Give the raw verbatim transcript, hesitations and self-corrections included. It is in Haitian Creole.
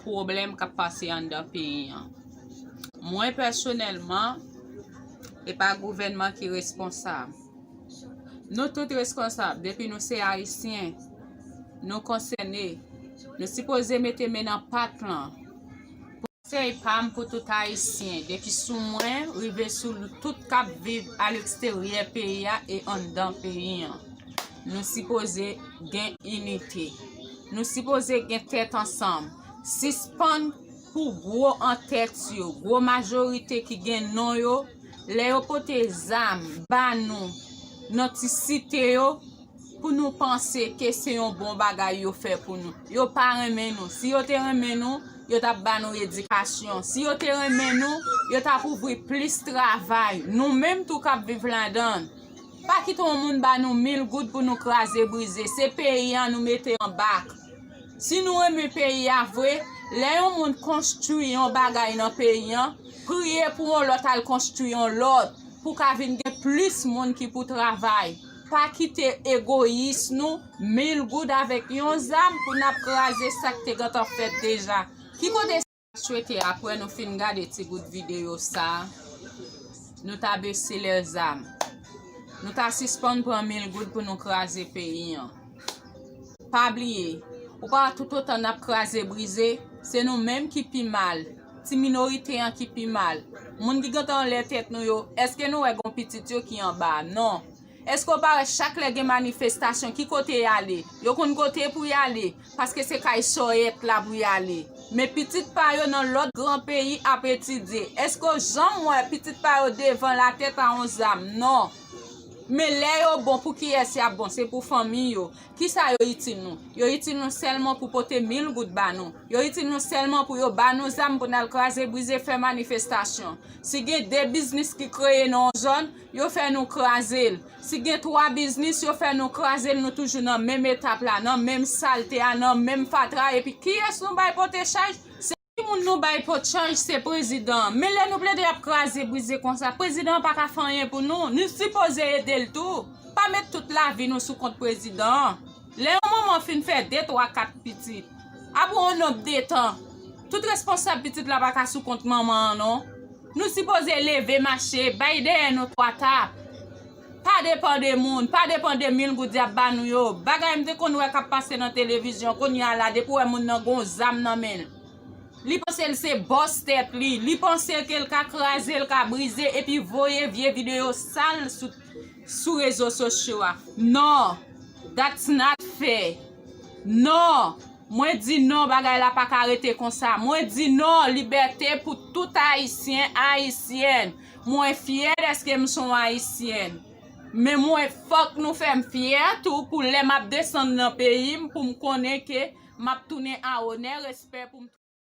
pwoblèm k ap pase anndan peyi an. Mwen pèsonèlman, e pa gouvènman ki responsab. Nou tout responsab, depi nou se Ayisyen, nou konsène, nou sipoze mete men nan pat lan. Konsèy pa m pou tout Ayisyen, depi sou mwen, rive sou l-, tout k ap viv aleksteryè peyi a e anndan peyi an. Nou sipoze gen inite. Nou sipoze gen tèt ansanm. Sispann pou gwo antèt yo, gwo majorite ki gen non yo, lè yo pote zam ba nou nan ti site yo, pou nou panse ke se yon bon bagay yo fè pou nou. Yo pa renmen nou. Si yo te renmen nou, yo t ap ba nou edikasyon. Si yo te renmen nou, yo t ap ouvri plis travay. Nou menm tou k ap viv ladan l, pa kite yon moun ba nou mil goud pou nou kraze brize. Se peyi an nou mete an bak. Si nou renmen peyi a vre, lè yon moun konstwi yon bagay nan peyi an, priye pou yon lòt al konstwi yon lòt, pou ka vin gen plis moun ki pou travay. Pa kite egoyis nou, mil goud avèk yon zam pou n ap kraze sa k te gentan fèt deja. Ki kote sa? Swete apre nou fin gade ti bout videyo sa, nou ta bese lè zam. Nou ta sispann pran mil goud pou nou kraze peyi an. Pa bliye, ou pa toutotan n ap kraze brize, se nou menm ki pi mal. Ti minorite an ki pi mal. Moun ki gentan anlè tèt nou yo, èske nou wè gon pitit yo ki anba? Non. Èske w pa wè chak lè gen manifestasyon, ki kote y ale? Yo konn kote pou y ale, paske se kay sòyèt la pou y ale. Men pitit pa yo nan lòt gran peyi ap etidye. Èske w janm wè pitit pa yo devan latèt a yon zam? Non. Men lè yo bon, pou kiyès y ap bon? Se pou fanmi yo. Kisa yo itil nou? Yo itil nou sèlman pou pote mil goud ba nou. Yo itil nou sèlman pou yo ba nou zam pou n al kraze brize, fè manifestasyon. Si gen de biznis ki kreye nan yon zòn, yo fè nou kraze l. Si gen twa biznis, yo fè nou kraze l, nou toujou nan menm etap la, nan menm salte a, nan menm fatra, epi kiyès nou bay pote chaj? Se ki moun nou bay pot chanj? Se prezidan an. Men lè nou plede ap kraze brize konsa, prezidan an pa ka fè anyen pou nou. Nou sipoze ede l tou. Pa met tout lavi nou sou kont prezidan an. Lè yon manman fin fè de, twa, kat pitit, apre yon nonb de tan, tout responsab pitit la pa ka sou kont manman an non. Nou sipoze leve mache, bay dèyè nou twa tap. Pa depann de moun, pa depann de mil goud y ap ba nou yo. Bagay m te konn wè k ap pase nan televizyon, kounye a la, depi w wè moun nan gon zam nan men l, li panse l se bòs tèt li, li panse ke l ka kraze, l ka brize, epi voye vye videyo sal sou, sou rezo sosyo a. Non, that's not fair. Non, mwen di non, bagay la pa ka rete konsa. Mwen di non, libète pou tout Ayisyen, Ayisyèn. Mwen fyè dèske m se yon Ayisyèn. Men mwen, fòk nou fè m fyè tou pou lè m ap desann nan peyi m, pou m konnen ke m ap tounen a onè, respè pou m.